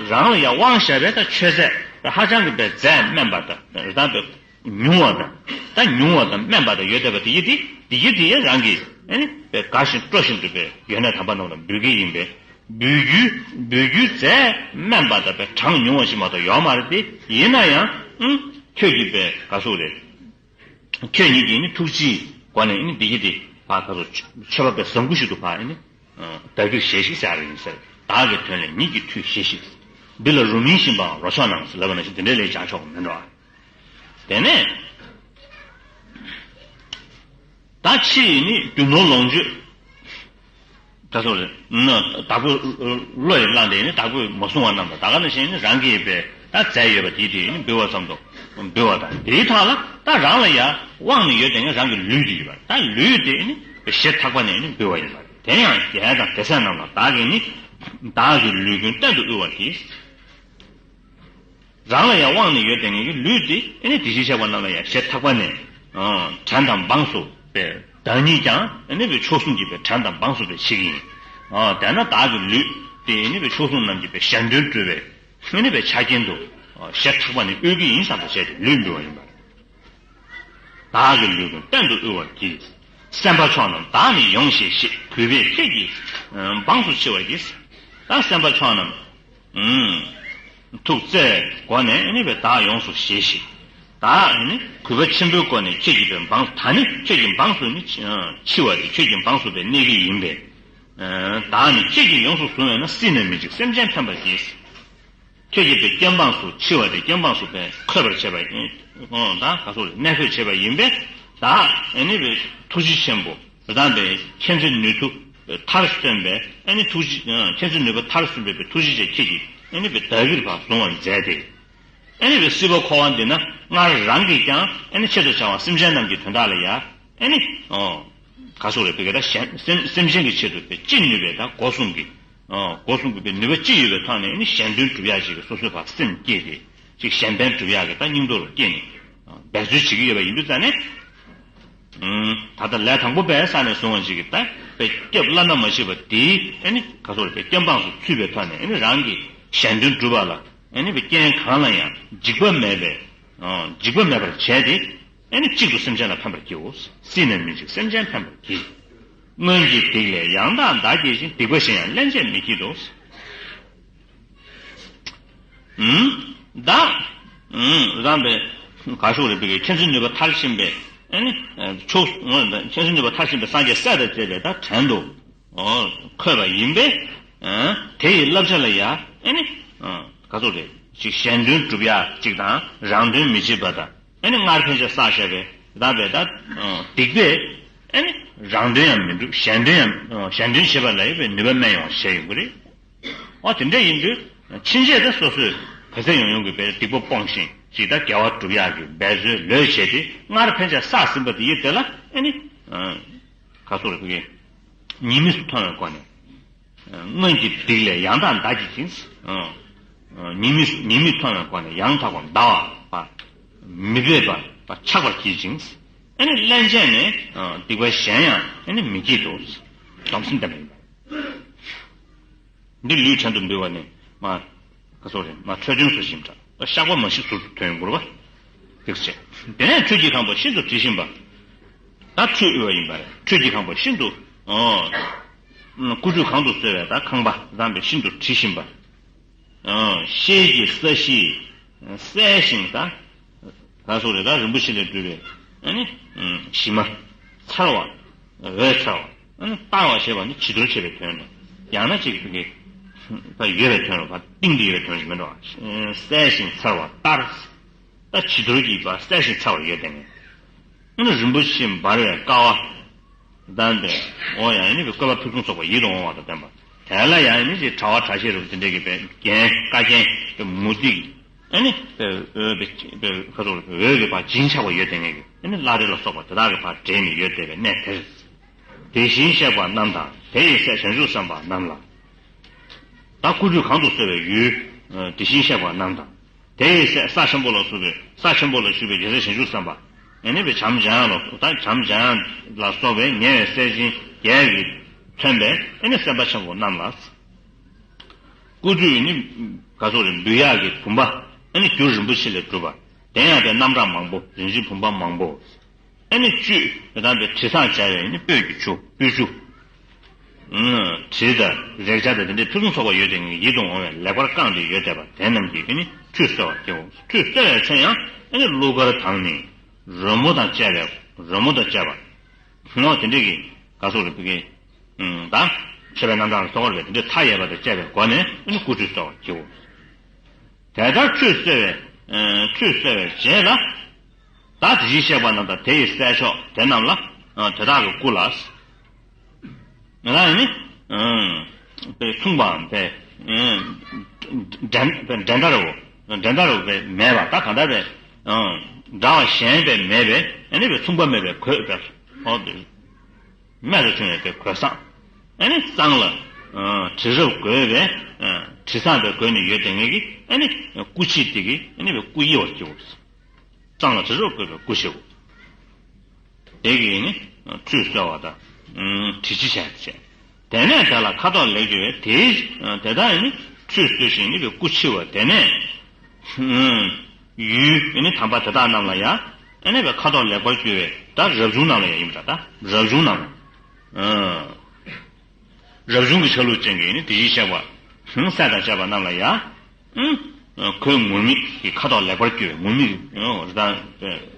རང་ལ་ཡང་དབང་བཞག་པའི་ད་མཆོད་རྫས་ད་ཧ་ཅང་གི་པའི་རྫས་དམན་པ་དང་རེ་དང་པའི་ཉུང་བ་དང་ད་ཉུང་བ་དང་དམན་པ་དང་ཡོད་བསྡད་པ་དེ་ཡི་དེ་དེ་ཡི་དེ་ཡི་རང་གིས་ཨ་ནི་པའི་དགའ་ཞིང་སྤྲོ་བཞིན་དུ་པའི་ཡོན་གནས་དམ་པ་རྣམས་ལ་འབུལ་གྱི་ཡིན་པས། འབུལ་རྒྱུ་འབུལ་རྒྱུའི་རྫས་དམན་པ་དང་པའི་གྲངས་ཉུང་བ་ཞིག་མ་གཏོགས་ཡོད་མ་རེད་དེ། ཡིན་ན་ཡང་ཨང་ཁྱོད་ཀྱིས་པའི་དགའ་སོགས་རེད། ཁྱོད་ཉིད་ཀྱིས་ནི་ཐུགས་རྗེའི་སྒོ་ནས་ནི་འདི་གི་འདི་ཕར་ཁ་སོ་མཆོད་པ་པའི་བཟང་པོ་ཞིག་ཏུ་ཕར་ནི་བདག་གིར་བཞེས་ཤིག་ཟེར་བ་ཡིན་ཟེར། བདག་གི་དོན་ལས་ཉིད་ཀྱིས་ཐུལ་བཞེས་ཤིག་འདི་ལ་རུ་མིང་བཞིན་པའང་རོ་མཆོག་རྣམས་ཟེར་ལབ་པ་ནང་བཞིན་འདི་འདྲའི་ལས་བྱ་ཆོག་མིན་འགྲོ། དེ་ནས་ད་ཕྱི་ཡི་ནི་རྒྱུ་ནོར་ལོངས་སྤྱོད། ད་སོ་རེད། བདག་པོས་བློ་ཡིས་བླངས་ཏེ་ནི་བདག་པོས་མ་བཟུང་བ་རྣམས་དང་ད་ག་ནང་བཞིན་ནི་རང་གིས་པའི་ད་རྫས་ཡོད་པ་དེའི་དེ་ནི་འབུལ་བ་ཙམ་དུ་འབུལ་བ་དང་དེའི་ཐོག་ལ་ད་རང་ལ་ཡང་དབང་ནི་ཡོད་དེ་ནི་རང་གི་ལུས་དེ་ཡོད་པ་ད་ལུས་དེ་ནི་ཞེ་ཐག་པ་ནས་ནི་འབུལ་བ་ཡིན་པ་དེ་ཡང་རྒྱལ་དང་དེ་སྲས་རྣམས་ལ་བདག་གིས་ནི་བདག་གི་ལུས་ཀུན་གཏན་དུ་དབུལ་བར་བགྱི། རང་ལ་ཡང་དབང་ནི་ཡོད་དེ་ངེད་ཀྱི་ལུས་འདི་ཨ་ནི་དེ་བཞིན་གཤེགས་པ་རྣམས་ལ་ཡང་ཞེ་ཐག་པ་ནས་དྲན་དང་འབངས་སུ་སྦས། བདག་ཉིད་ཀྱང་ཨ་ནི་བའི་མཆོག་གསུམ་གྱི་བའི་དྲན་དང་འབངས་སུ་སྦས་བྱེད་ཀྱི་ཡིན། དེས་ན་བདག་གི་ལུས་འདི་ཨ་ནི་བའི་མཆོག་གསུམ་རྣམས་ཀྱི་བའི་གཞན་དོན་སྒྲུབ་པའི་ཨ་ནི་བའི་ཆ་རྐྱེན་དུ་ཞེ་ཐག་པ་ནས་དབུལ་གྱི་ཡིན་བསམ་པ་བྱས་ཏེ་ལུས་འབུལ་བ་ཡིན་པ། བདག་གི་ལུས་ཀུན་གཏན་དུ་དབུལ་བར་བགྱི། སེམས་དཔའ་མཆོག་རྣམས་བདག་ནི་ཡོངས་ཤེས་ཤིག་གུས་པས་ཁྱེད་ཀྱི་འབངས་སུ་མཆི་བར་བགྱི། ད་སེམས་དཔའ་མཆོག་རྣམས། ཐུགས་བརྩེའི་སྒོ་ནས་ཨ་ནི་བའི་བདག་ཡོངས་སུ་བཞེས་ཤིག་བདག་ཨ་ནི་གུས་པ་ཆེན་པོའི་སྒོ་ནས་ཁྱེད་ཀྱི་བའི་འབངས་ད་ནི་ཁྱེད་ཀྱི་འབངས་སུ་ནི་མཆི་བ་རེད། ཁྱེད་ཀྱི་འབངས་སུ་བའི་གནས་ཀྱི་ཡིན་པས། བདག་ནི་ཁྱེད་ཀྱིས་ཡོངས་སུ་བཟུང་བས་ན་སྲིད་ནས་མི་འཇིགས་སེམས་ཅན་ཕན་པར་བགྱི། ཁྱེད་ཀྱི་བའི་སྐྱེ་འབངས་སུ་མཆི་བ་རེད། སྐྱེ་འབངས་སུ་བའི་འཁོད་པར་བྱེད་པ་ཡིན། ད་ག་སོགས་རེད་གནས་འཁོད་བྱེད་པ་ཡིན་པས། ད་ཨ་ནི་བའི་ཐུགས་རྗེ་ཆེན་པོ་རི་དྭགས་པའི་མཁྱེན་བརྩེ་ནུས་མཐུ་མཐར་སོན་པའི་ཨ་ནི་ཐུགས་རྗེ་མཁྱེན་བརྩེ་ནུས་པ་མཐར་སོན་པའི་ཐུགས་རྗེ་ཅན་ཁྱེད་ཀྱིས་ཨ་ནི་བའི་བདག་གིར་བ་བཟུང་བར་མཛད་དེ། ཨ་ནི་བའི་སྲིད་པ་འཁོར་བ་འདི་ན་སྔར་རང་གིས་ཀྱང་ཨ་ནི་ཆེད་དུ་བྱ་བ་སེམས་ཅན་རྣམས་ཀྱི་དོན་དག་ལ་ཡ་ཨ་ནི་ཨོ་ག་སོགས་རེ་བི་ག་ད་གཞན་སེམས་སེམས་ཅན་གྱི་ཆེད་དུ་བའི་ཅི་ནུས་པའི་ད་སྒོ་གསུམ་གྱི་ཨོ་སྒོ་གསུམ་གྱི་བའི་ནུས་པ་ཅི་ཡོད་པའི་ཐོག་ནས་ཨ་ནི་གཞན་དོན་སྒྲུབ་ཡག་ཅིག་གི་སོ་སོའི་བར་སེམས་བསྐྱེད་དེ་ཅིག་གཞན་ཕན་སྒྲུབ་ཡག་གི་ད་སྙིང་སྟོབས་ལ་བསྐྱེད་ནས་འབད་རྩོལ་བྱེད་ཀྱི་ཡོད་པ་ཡིན་དུས་ཙང་ནས། ད་ལྟ་ལས་དང་པོ་པའི་ས་ནས་བཟུང་བ་ཞིག་གིས་ད་པའི་སྐྱབས་བླ་ན་མ་མཆིས་པ་དེའི་ཨ་ནི་ག་སོགས་རེ་པའི་སྐྱབས་འབངས་སུ་ཚུད་པའི་ཐོག་ནས་ཨ་ནི་རང་གི་གཞན་དོན་སྒྲུབ་པ་ལ་ཨ་ནི་པའི་རྐྱེན་གང་ལ་ཡང་འཇིགས་པ་མེད་པའི་འཇིགས་པ་མེད་པར་བྱས་ཏེ་ཨ་ནི་གཅིག་ཏུ་སེམས་ཅན་ལ་ཕན་པར་བགྱིའོ། སྲིད་ན་མི་འཇིགས་སེམས་ཅན་ཕན་པར་བགྱི། སྔོན་གྱི་སྡིག་ལས་ཡང་དག་འདའ་བགྱིད་ཅིང་། སྡིག་པ་གཞན་ཡང་སླན་ཆད་མི་བགྱིད་དོ། ད་རང་པའི་ག་ཤོག་རེ་བི་གའི་མཁྱེན་བརྩེ་ནུས་པ་མཐར་ཕྱིན་པའི་ཨ་ནི་ཕྱོགས་མཁྱེན་བརྩེ་ནུས་པ་མཐར་ཕྱིན་པའི་སངས་རྒྱས་སྲས་དང་བཅས་པའི་ད་བྲན་དུ་འཁོད་པ་ཡིན་པས། དེ་ཡི་བསླབ་བྱ་ལ་ཡ་ཨ་ནི་ག་ཚོད་རེད་ཅིག་གཞན་དོན་སྒྲུབ་ཡ་ཅིག་དང་རང་དོན་མི་བྱེད་པ་དང་ཨ་ནི་སྔར་ཕན་ཆད་བསགས་བཞག་པའི་ད་པའི་ད་སྡིག་པས་ཨ་ནི་རང་དོན་ཡང་མི་འགྲུབ་གཞན་དོན་ཡང་གཞན་དོན་བྱེད་པ་ལ་ཡོད་པའི་ནུས་པ་དམན་ཡོང་བ་བྱས་ཡོང་གི་རེད། འོ་དེ་འདྲ་ཡིན་དུས་ཕྱིན་ཆད་ད་སོ་སོས་བར་ཆད་ཡོང་ཡོང་གི་བའི་སྡིག་པ་སྤོང་ཞིང་ཅིག་ད་དགེ་བ་སྒྲུབ་ཡག་གི་འབད་རྩོལ་ལོས་བྱས་ཏེ་སྔར་ཕན་ཆད་བསགས་ཟིན་པ་དེ་ཡི་དེ་ལ་ཨ་ནི་ག་སོགས་རེ་ཕུག་གི་ཉེས་དམིགས་སུ་མཐོང་བའི་སྒོ་ནས་སྔོན་གྱི་སྡིག་ལས་ཡང་དག་འདའ་བགྱིད་ཅིང་། ཉེས་དམིགས་ཉེས་དམིགས་མཐོང་བའི་སྒོ་ནས་ཡང་དག་པར་འདའ་བ་མི་འབད་པར་ཆགས་པར་བགྱིད་ཅིང་། ཨ་ནི་སླན་ཆད་ནས་སྡིག་པ་གཞན་ཡང་ཨ་ནི་མི་བགྱིད་དོ། སྡོམ་སེམས་ལྡན་པ་ཡིན་པ། འདི་ལུས་བྲན་དུ་འབུལ་བ་ནི་མ། ག་སོགས་རེད་མ་འཕྲོད་དོན་སུ་ཞིམ་དྲག་བཤགས་པ་མ་ཤི་ཟུར་དུ་ཐོན་དགོས་པ། དེ་བྱས། དེ་ནས་ཁྲུས་ཀྱི་ཁང་པ་ཤིན་ཏུ་དྲི་ཞིམ་པ། ད་ཁྲུས་དབུལ་བ་ཡིན་པ་རེད་ཁྲུས་ཀྱི་ཁང་པ་ཤིན་ཏུ། ཨོ། སྐུ་ཁྲུས་གང་དུ་གསོལ་བའི་ད་ཁང་པ་བཟང་པའི་ཤིན་ཏུ་དྲི་ཞིམ་པ། ཤེལ་གྱི་ས་གཞི་གསལ་ཞིང་ད། ག་སོགས་རེད་ད་རིན་པོ་ཆེ་ལས་གྲུབ་པའི་ཨ་ནི་གཞི་མ་ཚར་བ་འོད་ཚར་བ་ཨ་ནི་བསྟར་བ་ཞེས་པ་ནི་བྱི་དོར་བྱེད་པའི་དོན་རེད། ཡང་ན་ཅིག་གི་ད་ཡོད་པའི་དོན་རེད་བ་གཏིང་དུ་ཡོད་པའི་དོན་ཞིག་མིན་འགྲོ་བ། གསལ་ཞིང་ཚར་བ་བསྟར། ད་བྱི་དོར་གྱིས་པ་གསལ་ཞིང་ཚར་བ་ཡོད་དེ་ངེས། ཨ་ནི་རིན་པོ་ཆེ་འབར་བའི་ཀ་བ། ལྡན་པའི་འོ་ཡང་ནི་ཀ་བ་ཕུན་སུམ་ཚོགས་པ་ཡིད་དུ་འོང་བ་དང་ལྡན་པ། དེ་ལ་ཡང་ནི་ཅིག་གྲྭ་བ་གྲྭ་བཤེས་རུ་དེ་འདྲའི་གི་པའི་རྒྱན་ཀ་རྒྱན་གྱི་མུ་ཏིག་ཨ་ནི་པའི་འོད་པའི་པའི་ཁ་ཐོག་ལ་འོད་ཀྱི་བ་སྦྱིན་ཆགས་པ་ཡོད་དེ་ངེས་ཀྱི་ཨ་ནི་བླ་རེ་ལ་སོགས་པ་དེ་དག་གི་བ་འདྲེས་ནས་ཡོད་དེ་བའི་གནས་དེར། དེ་བཞིན་གཤེགས་པ་རྣམས་དང་དེ་ཡི་སྲས་བྱང་ཆུབ་སེམས་དཔའ་རྣམས་ལ། ད་སྐུ་ཁྲུས་གང་དུ་གསོལ་བའི་ཡུལ། དེ་བཞིན་གཤེགས་པ་རྣམས་དང་། དེ་ཡི་སྲས་ས་ཆེན་པོ་ལ་སོགས་པའི་ས་ཆེན་པོ་ལ་བཞུགས་པའི་རྒྱལ་སྲས་བྱང་ཆུབ་སེམས་དཔའ། ཨ་ནི་བའི་བྱམས་སྦྱང་ལ་ད་བྱམས་སྦྱང་ལ་སོགས་པའི་ཉེ་བའི་སྲས་ཆེན་བརྒྱད་ཀྱིས་མཚོན་པའི་ཨ་ནི་སེམས་དཔའ་ཆེན་པོ་རྣམས་ལ། སྐུ་ཁྲུས་ནི་ག་སོགས་རེ་འབུལ་ཡག་གི་བུམ་པ་ཨ་ནི་རྒྱུ་རིན་པོ་ཆེ་ལས་གྲུབ་པ། དེ་ཡང་པའི་རྣམ་གྲངས་མང་པོ་རིན་ཆེན་བུམ་པ་མང་པོ། ཨ་ནི་བཅུད་དེ་དང་པའི་དྲི་བཟང་སྦྱར་བའི་ནི་སྤོས་ཀྱི་ཆུ་སྤོས་ཆུ། དྲི་དང་རེག་བྱ་དང་དེ་འདྲའི་ཕུན་སུམ་ཚོགས་པ་ཡོད་དེ་ངེས་ཡིད་དུ་འོང་བའི་ལེགས་པར་བཀང་སྟེ་ཡོད་བསྡད་པ་དེ་རྣམས་ཀྱིས་ཨ་ནི་ཁྲུས་གསོལ་བར་བགྱིའོ། ཁྲུས་གསོལ་བའི་ཚེ་ཡང་ཨ་ནི་གླུ་གར་དང་ནི་རོལ་མོ་དང་བཅས་པའི་རོལ་མོ་དང་བཅས་པ། ནོ་དེ་འདྲའི་གི་ག་སོགས་རེ་ཕུག་གི་ད་མཆོད་པའི་རྣམ་གྲངས་ལ་སོགས་པ་རེད་དེ་འདྲའི་མཐའ་ཡས་པ་དང་བཅས་པའི་སྒོ་ནས་ཨ་ནི་སྐུ་ཁྲུས་གསོལ་བར་བགྱིའོ། དེ་ལྟར་ཁྲུས་གསོལ་བའི་ཁྲུས་གསོལ་བའི་རྗེས་ལ། ད་དེ་བཞིན་གཤེགས་པ་རྣམས་དང་དེ་ཡི་སྲས་མཆོག་དེ་རྣམས་ལ། དེ་དག་གི་སྐུ་ལ། ང་ལ་ནི། མཚུངས་པའམ་དེ། འགྲན་འགྲན་ཟླ་རུ། འགྲན་ཟླ་རུ་མེད་པ་ད་གང་ལྟར་བས། འདྲ་བ་གཞན་པས་མེད་པས་ཨ་ནི་བས་མཚུངས་པ་མེད་པའི་གོས་པས། ཨོ་དེ། རྨད་དུ་བྱུང་བའི་གོས་བཟང་། ཨ་ནི་གཙང་ལ། དྲི་རབ་བསྒོས་པའི། དྲི་བཟང་པའི་གོས་ནི་ཡོད་དེ་ངེས་ཀྱི་ཨ་ནི་སྐུ་མཆེད་དེ་གི་ཨ་ནི་བས་སྐུ་དབྱེ་བར་བགྱིའོ། གཙང་ལ་དྲི་རབ་བསྒོས་པའི་སྐུ་མཆེད་དེ་གི་ནི་ཁྲུས་གསོལ་བ་དང་། དྲི་ལྕི་བྱས་བྱས། དེ་ནས་དེ་ལ་ཁ་དོག་ལེགས་བསྒྱུར་བས་དེའི་དེ་དག་ནི་ཁྲུས་གསོལ་ཞིང་ནི་བས་སྐུ་ཕྱི་བ་དེ་ནས། ཡུལ་ཨ་ནི་དམ་པ་དེ་དག་རྣམས་ལ་ཡང་ཨ་ནི་བས་ཁ་དོག་ལེགས་པར་བསྒྱུར་བས་ད་རབ་བྱུང་རྣམས་ལ་ཡང་ཡིན་པ་འདྲ་ད་རབ་བྱུང་རྣམས་ལ། རབ་བྱུང་གི་ཆ་ལུགས་ཅན་གྱི་ནི་དེ་བཞིན་གཤེགས་པ། སྲས་དང་བཅས་པ་རྣམས་ལ་ཡང་། གོས་ངུར་སྨྲིག་གི་ཁ་དོག་ལེགས་པར་བསྒྱུར་བའི་ངུར་སྨྲིག་དང་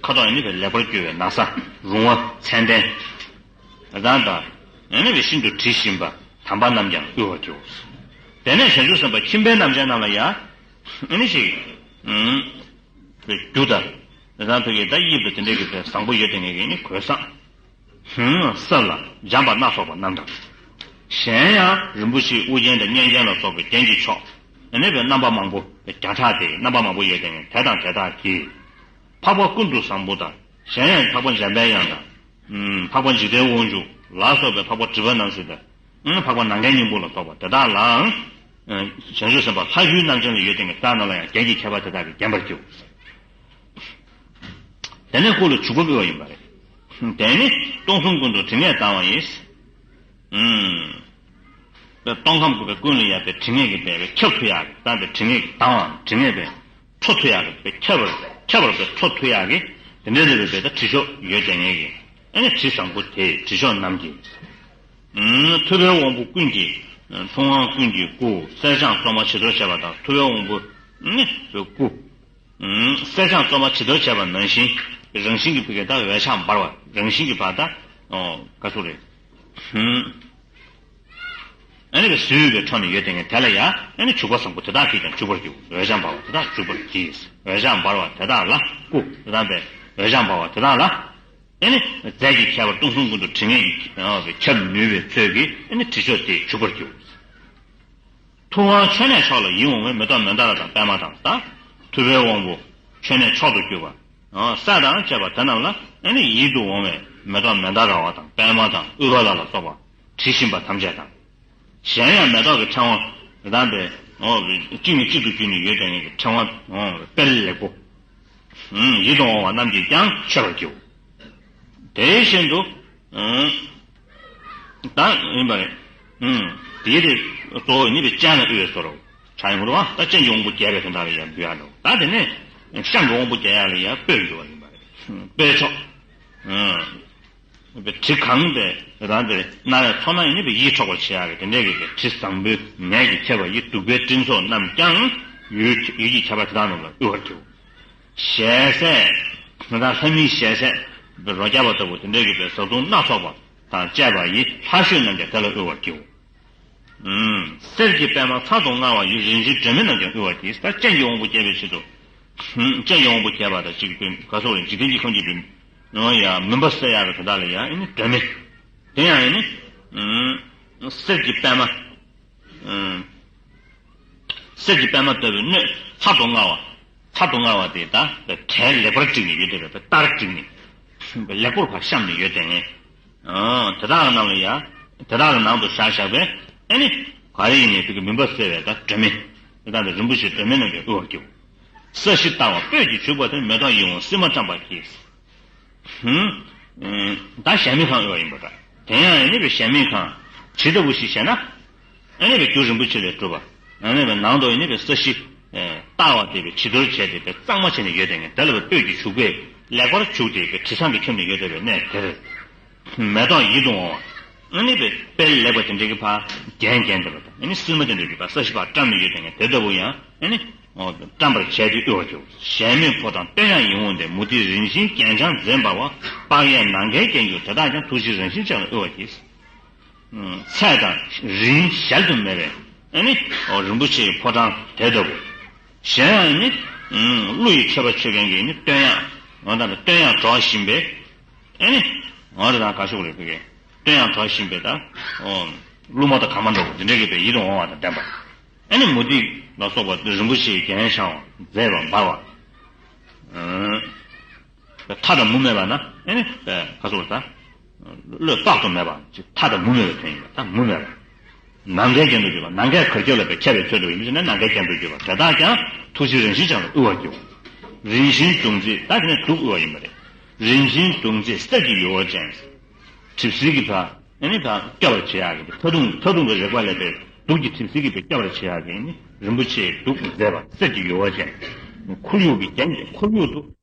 ཁ་དོག་ནི་བས་ལེགས་པར་བསྒྱུར་བའི་ན་བཟའ་རུང་བ་མཚན་ལྡན། དང་དང་། ཨ་ནི་བས་ཤིན་ཏུ་དྲི་ཞིམ་པ་དམ་པ་རྣམས་ཀྱང་དབུལ་བར་འགྱུར། དེ་ནས་བྱང་ཆུབ་སེམས་དཔའ་ཁྱིམ་པའི་རྣམ་གཞག་རྣམས་ལ་ཡང་། ཨ་ནི་ཞིག་རྒྱུ་དང་ དེ་དང་ཐུག་གི་ད་དབྱིབས་དང་དེ་འདྲའི་གི་དེ་བཟང་པོ་ཡོད་དེ་ངེས་ཀྱི་ནི་གོས་བཟང་། ཧུམ། ས་ལ་འཇམ་པ་སྣ་ཚོགས་པ་རྣམས་དང་། གཞན་ཡང་རིན་པོ་ཆེའི་དབུ་རྒྱན་དང་སྙན་རྒྱན་ལ་སོགས་པའི་རྒྱན་གྱི་མཆོག་ཨ་ནི་བའི་རྣམ་པ་མང་པོ་བརྒྱ་ཕྲག་སྟེ་རྣམ་པ་མང་པོ་ཡོད་དེ་ངེས་དེ་དང་དེ་དག་གིས། འཕགས་པ་ཀུན་ཏུ་བཟང་པོ་དང་། གཞན་ཡང་འཕགས་པ་འཇམ་པའི་དབྱངས་དང་། ཨུམ། འཕགས་པ་འཇིག་རྟེན་དབང་ཕྱུག་ལ་སོགས་པའི་འཕགས་པ་སྒྲིབ་པ་རྣམ་སེལ་དང་། ཨུམ། འཕགས་པ་ནམ་མཁའི་སྙིང་པོ་ལ་སོགས་པ་དེ་དག་ལའང་། ཨུམ། བྱང་ཆུབ་སེམས་དཔའ་ལྷ་ཡུལ་རྣམ་ཅན་ལ་ཡོད་དེ་ངེས་དེ་དག་རྣམས་ལ་ཡང་རྒྱན་གྱི་ཁྱད་པར་དེ་དག་གིས་བརྒྱན་པར་བགྱིའོ། དེ་ནས་སྐུ་ལ་བྱུག་པ་དབུལ་བ་ཡིན་པ་རེད། དེ་ནི་སྟོང་གསུམ་ཀུན་ཏུ་དྲི་ངད་ལྡང་བ་ཡིས། ཨུམ། སྟོང་ཁམས་ཀུན་པའི་ཀུན་ལ་ཡ་པའི་དྲི་ངད་ཀྱིས་སྦས་པའི་ཁྱབ་ཐུབ་ཡག་གི་བཏང་པའི་དྲི་ངད་ཀྱིས་ལྡང་བའམ་དྲི་ངད་པའི་འཕྲོ་མཐུད་ཡག་གི་ཁྱབ་པར་ཁྱབ་པར་པའི་འཕྲོ་མཐུད་ཡག་གི་དེ་འདྲའི་རེ་བའི་བའི་ད་དྲི་མཆོག་ཡོད་དེ་ངེས་ཀྱི་ཨ་ནི་དྲི་བཟང་པོ་དེ་དྲི་མཆོག་རྣམས་ཀྱིས། ཨུམ། ཐུབ་པའི་དབང་པོ་ཀུན་གྱི་ཐུབ་དབང་ཀུན་གྱི་སྐུ་གསེར་སྦྱངས་བཙོ་མ་བྱི་དོར་བྱས་པ་དང་ཐུབ་པའི་དབང་པོ་ནི་སྐུ། གསེར་སྦྱངས་བཙོ་མ་བྱི་དོར་བྱས་པ་ནང་བཞིན་རང་བཞིན་གྱི་ཕ་གི་ད་འོད་ཆགས་འབར་བ་རང་བཞིན་གྱི་བ་ད་ཨོ་ག་ཚོད་རེད། ཨ་ནི་བའི་བཟོས་པའི་འཕྲོ་ནས་ཡོད་དེ་ངེས་དེ་ལ་ཡ་ཨ་ནི་བྱུག་པ་བཟང་པོ་དེ་དག་གིས་ཀྱང་བྱུག་པར་བགྱིའོ། འོད་ཆགས་འབར་བ་དེ་དག་བྱུག་པར་བགྱིས། འོད་ཆགས་འབར་བ་དེ་དག་ལ་སྐུ་དེ་དག་པའི་འོད་ཆགས་འབར་བ་དེ་དག་ལ་ཨ་ནི་རྫས་ཀྱི་ཁྱད་པར་སྟོང་གསུམ་ཀུན་ཏུ་དྲི་ངད་ཀྱིས་ཁྱབ་ནུས་པའི་ཚུལ་གྱིས་ཨ་ནི་དྲི་མཆོག་དེས་བྱུག་པར་བགྱིའོ། ཐུབ་དབང་མཆོད་གནས་མཆོག་ལ་ཡིད་འོང་བའི་མེ་ཏོག་མན་དཱ་ར་དང་པདྨ་དང་ད། ཐུབ་པའི་དབང་པོ་མཆོད་གནས་མཆོག་ཏུ་གྱུར་པ། ས་དང་བཅས་པ་དེ་རྣམས་ལ་ཨ་ནི་ཡིད་དུ་འོང་བའི་མེ་ཏོག་མན་དཱ་ར་བ་དང་པདྨ་དང་ཨུཏྤ་ལ་ལ་སོགས་པ་དྲི་ཞིམ་པ་ཐམས་ཅད་དང་། གཞན་ཡང་མེ་ཏོག་གི་ཕྲེང་བ་རང་པའི་གཅིག་ནས་གཅིག་ཏུ་བརྒྱུད་ནས་ཡོད་དེ་ངེས་ཀྱི་ཕྲེང་བ་དཔལ་ལེགས་པོ། ཡིད་དུ་འོང་བ་རྣམས་ཀྱིས་ཀྱང་མཆོད་པར་བགྱིའོ། དེ་བཞིན་དུ། ད་ཡིན་པ་རེད། དེའི་རིགས་གཙོ་བོ་ནི་པའི་སྤྱན་ལ་དབུལ་བའི་བཟོ་འདྲ་ཆགས་ཡོང་གི་རེད་བ། ད་སྤྱན་གྱི་དབང་པོ་རྒྱས་པའི་དོན་དག་ལ་ཡང་འབུལ་ཡག་འདྲ་བོ། ད་དེ་ནས་གཤམ་གྱི་དབང་པོ་རྒྱས་ཡག་ལ་ཡང་སྤོས་འབུལ་བ་ཡིན་པ་རེད། སྤོས་མཆོག་དྲི་གང་དེ་རང་དེ་རྣ་བས་ཚོར་ན་ཡང་ནི་པའི་ཡིད་འཕྲོག་པར་བྱེད་ཡག་གི་དེ་འདྲའི་གི་དྲི་བཟང་པོའི་ནས་ཀྱི་ཁྱད་པར་ཡིས་བདུག་པའི་སྤྲིན་ཚོགས་རྣམས་ཀྱང་ཡུལ་ཡུལ་གྱི་ཁྱད་པར་དེ་དག་རྣམས་ལ་དབུལ་བར་བགྱིའོ། ཞལ་ཟས། ང་དང་ལྷ་མིའི་ཞལ་ཟས། རོ་བརྒྱ་པ་ལྟ་བུ་དེ་འདྲའི་གི་པའི་བཟའ་བཏུང་སྣ་ཚོགས་པ་དང་བཅས་པ་ཡིས་ལྷ་བཤོས་རྣམས་ཀྱང་དེ་ལ་དབུལ་བར་བགྱིའོ། གསེར་གྱི་པདྨ་ཚར་དུ་དངར་བ་ཡིས་རིན་ཆེན་སྒྲོན་མེ་རྣམས་ཀྱང་དབུལ་བར་བགྱིས། ད་སྤྱན་གྱི་དབང་པོ་རྒྱས་པའི་ཕྱིར་དུ། སྤྱན་གྱི་དབང་པོ་རྒྱས་པ་དང་གཅིག་པའི་ག་སོགས་རེད། འཇིག་རྟེན་གྱི་ཁམས་ཀྱི་པའི་ཡང་མུན་པ་སེལ་ཡག་གི་དོན་དག་ལ་ཡང་ཨེ་ནི་སྒྲོན་མེ། དེ་ཡང་ཨེ་ནི་གསེར་གྱི་པདྨ། གསེར་གྱི་པདྨ་ལྟ་བུའི་སྣོད་ཚར་དུ་དངར་བ། ཚར་དུ་དངར་བ་དེ་ད་གྲལ་ལེགས་པར་བསྒྲིགས་ནས་ཡོད་དེ་རེད། པའི་ལྟར་བསྒྲིགས་ནས་ལེགས་པོར་ཕར་བཤམས་ནས་ཡོད་དེ་ངེས། དེ་དག་གི་ནང་ལ་ཡང་དེ་དག་གི་ནང་དུ་བཞག་བཞག་པས་ཨེ་ནི་ག་རེ་ཡིན་ནའི་དེ་གི་མུན་པ་སེལ་བའི་ད་སྒྲོན་མེ། དེ་དག་ནི་རིན་པོ་ཆེའི་སྒྲོན་མེ་རྣམས་ཀྱང་དབུལ་བར་བགྱིའོ། ས་གཞི་ལྟ་བ་སྤོས་ཀྱིས་བྱུགས་པ་དེ་མེ་ཏོག་ཡིད་འོང་སིལ་མ་བཀྲམ་པ་གྱིས། ད་གཞལ་མེད་ཁང་དབུལ་བ་ཡིན་པ་འདྲ། དེ་ཡང་ཨེ་ནི་པའི་གཞལ་མེད་ཁང་ཇི་ལྟ་བུ་ཞིག་ཞེ་ན། ཨེ་ནི་པའི་རྒྱུ་རིན་པོ་ཆེ་ལས་གྲུབ་པ། ཨེ་ནི་པའི་ནང་དུ་ཨེ་ནི་པའི་ས་གཞི་ལྟ་བ་དེ་པའི་བྱི་དོར་བྱས་ཏེ་པའི་གཙང་མ་བྱས་ནས་ཡོད་དེ་ངེས། དེ་ལ་པའི་སྤོས་ཀྱིས་བྱུགས་པས་ལེགས་པར་བྱུགས་ཏེ་པའི་དྲི་བཟང་གིས་ཁྱབ་ནས་ཡོད་དེ་པའི་གནས་དེར། མེ་ཏོག་ཡིད་དུ་འོང་བ། ཨེ་ནི་པའི་དཔལ་ལེགས་པ་དེ་འདྲའི་གི་ཕར་རྒྱན་རྒྱན་དེ་པ་དང་ཨེ་ནི་སིལ་མ་དེ་འདྲའི་གི་ཕར་ས་གཞི་ཕར་བཀྲམ་ནས་ཡོད་དེ་ངེས། དེ་ལྟ་བུ་ཡང་ཨེ་ནི། བཀྲམ་པར་བྱས་ཏེ་དབུལ་བར་བགྱིའོ། གཞལ་མེད་ཕོ་བྲང་སྟོད་དབྱངས་ཡིད་འོང་སྟེ། མུ་ཏིག་རིན་ཆེན་རྒྱན་འཕྱང་མཛེས་འབར་བ། དཔག་ཡས་ནམ་མཁའི་རྒྱན་གྱུར་དེ་དག་ཀྱང་། ཐུགས་རྗེའི་རང་བཞིན་ཅན་ལ་དབུལ་བར་བགྱིས། ཚད་དང་རིན་གཞལ་དུ་མེད་པའི་ཨ་ནི་རིན་པོ་ཆེའི་ཕོ་བྲང་དེ་ལྟ་བུ། གཞན་ཡང་ནི་ཀླུ་ཡི་མཆོད་པ་མཆོད་མཁན་གྱི་ནི་སྟོད་དབྱངས་ང་དང་སྟོད་དབྱངས་སྒྲོག་བཞིན་པའི་ཨ་ནི་ང་རེ་དང་ག་ཤོག་རེ་ཕ་གི་སྟོད་དབྱངས་སྒྲོག་བཞིན་པའི་ད་ཀླུ་མོ་དང་གར་མ་འགྲོ་བ་འདི་འདྲའི་གི་པའི་ཡིད་དུ་འོང་བ་དང་ལྡན་པ། ཨ་ནི་མུ་ཏིག་ལ་སོགས་པ་རིན་པོ་ཆེའི་རྒྱན་འཕྱང་བ་མཛེས་པ་འབར་བ། མཐའ་དང་མུ་མེད་པ་ན་ཨ་ནི་ག་སོགས་ད། བློས་བཏགས་སུ་མེད་པ་ཅིག་མཐའ་དང་མུ་མེད་པའི་དོན་ཡིན་པ་ད་མུ་མེད་པ། ནམ་མཁའི་རྒྱན་དུ་གྱུར་པ། ནམ་མཁའི་གར་ཁྱབ་ལ་པའི་ཁྱབ་པའི་ཚུལ་དུ་ཡིན་ཟེར་ན་ནམ་མཁའི་རྒྱན་དུ་གྱུར་པ་དེ་དག་ཀྱང་ཐུགས་རྗེའི་རང་བཞིན་ཅན་ལ་དབུལ་བར་བགྱིའོ། རིན་ཆེན་དུང་རྩེ་ད་དེ་ནས་གདུགས་དབུལ་བ་ཡིན་པ་རེད། རིན་ཆེན་དུང་རྩེ་གསེར་གྱི་ཡུ་བ་ཅན། གྲིབ་བསིལ་གྱི་ཕ། ཨ་ནི་ད་སྐྱོབ་པར་བྱེད་ཡག་གི་མཐའ་དུང་མཐའ་དུང་གི་རེག་པ་ལས་པའི་གདུགས་ཀྱི་གྲིབ་བསིལ་གྱི་པའི་སྐྱོབ་པར་བྱེད་ཡག་གི་ནི་རིན་པོ་ཆེའི་གདུགས་མཛེས་པ་གསེར་གྱི་ཡུ་བ་ཅན། ཁོར་ཡུག་གི་རྒྱན་གྱི་ཁོར་ཡུག་ཏུ་